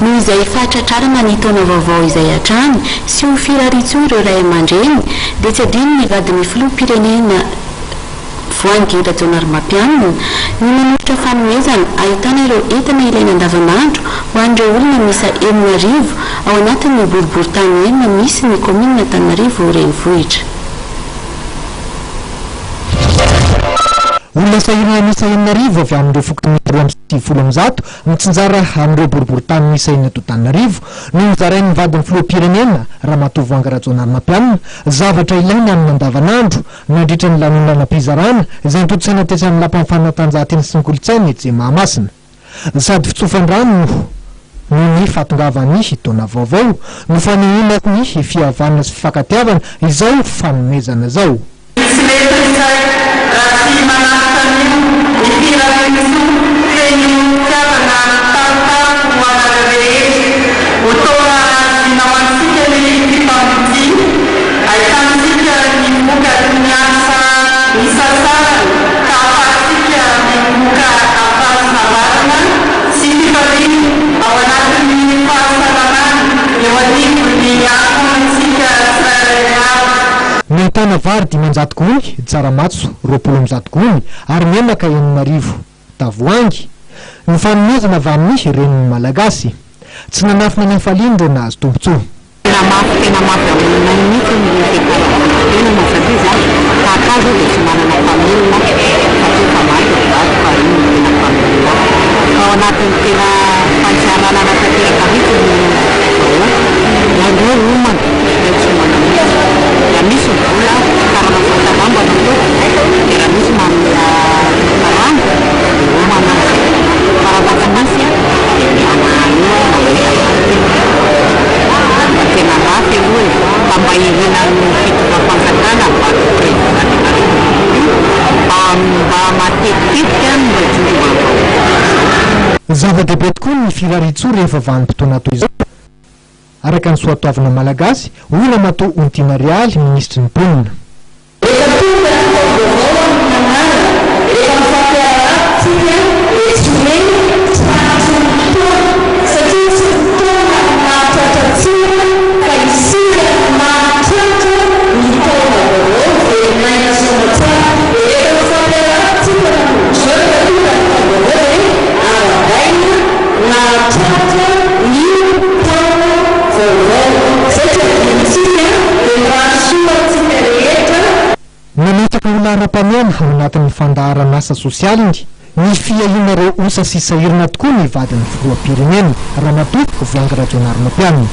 Noho izay fahatratrarana ny taona vaovao izay hatrany sy ho firariantsoa ireo ray aman-dreny dia tsy adino ny vadin'ny filoham-pirenena Voahangy Rajaonarimampianina ny manolotra fanomezana ahitana ireo entana ilaina andavanandro ho an'ireo olona miisa 6000 ao anatin'ny boriborintany enina misy ny kaominina Antananarivo Renivohitra. Olona sahirana miisa 6000 avy amin'ireo fokontany 192 mitsinjara amin'ireo boriborintany miisa enina eto Antananarivo no nozarain'ny vadin'ny filoham-pirenena, Ramatoa Voahangy Rajaonarimampianina, zavatra ilaina amin'ny andavanandro nandritra ny lanonanam-pizarana izay notontosaina tetsy amin'ny Lapan'ny Fanatanjahantena sy ny Kolontsaina etsy Mahamasina. Sady fitsofan-drano noho ny fahatongavan'ny taona vaovao no fanehoana ny fihavanana sy fifankatiavana izao fanomezana izao. Tsy mety ny saiko raha tsy manatitra an'io ny firariantsoa feno fitiavana mitarotaroka ho anareo rehetra. Ho taona zina ho antsika ny fifamoivoizina, ahitantsika ny vokatry ny asa nisasarana ka ahafahantsika mimoka fahasambarana sy fifaliana ao anatin'ny fahasalamana eo anivon'ny ankohonantsika tsirairay avy. Nahitana vary 500 gony, tsaramaso 120 gony ary menaka 6000 tavoahangy ny fanomezana avy amin'ny renin'ny Malagasy. Tsy nanafina ny hafaliany ireo nahazo tombontsoa. Tena mafy tena mafy aminay mihitsy ny fiakarana fiainana satria za tahaka ahy zao dia tsy manana mpamelona satria efa maty ny vadiko ary iny no tena mpamelona ahy. Ka ao anatin'ny tena fahasahiranana tanteraka mihitsy ny vahoaka. Dia aleo homana satria tsy homana mihitsy. Raha misy ny vola, karama sasa lamba no ataoko, dia raha misy manome rano dia homana aho. Fa raha vao tsy misy dia miala eo aho na mahita valin-teny. Mba tena mafy aloha e! Fa mba irina amin'ny fitondram-panjakana mba ny président de la république io mba mba matetitetika no mba hitsinjovana vahoaka ohatr'izao. Zava-dehibe tokoa ny firariantsoa rehefa vanim-potoana toy izao, araka ny soatoavina malagasy, hoy Ramatoa Ontiana Rialy, minisitry ny Mponina. Rehefa tonga ny taom-baovao amin'ny tanàna, rehefa mifampiarahaba tsika dia tsy hoe tratry ny taona, satria tsy ny taona no mahatratra antsika fa isika no mahatratra ny taona vaovao, velon'aina soamatsara. Dia rehefa mifampiarahaba tsika manomboka izao rehefa tonga ny taom-baovao dia arahabaina nahatratra ny taona vaovao. Izay tsy adinontsika dia mirary soa antsika rehetra. Nametraka ho laharam-pahamehana ao anatin'ny fandaharan'asa sosialiny ny fiahiana ireo osa sy sahirana tokoa ny vadin'ny filoham-pirenena, Ramatoa Voahangy Rajaonarimampianina.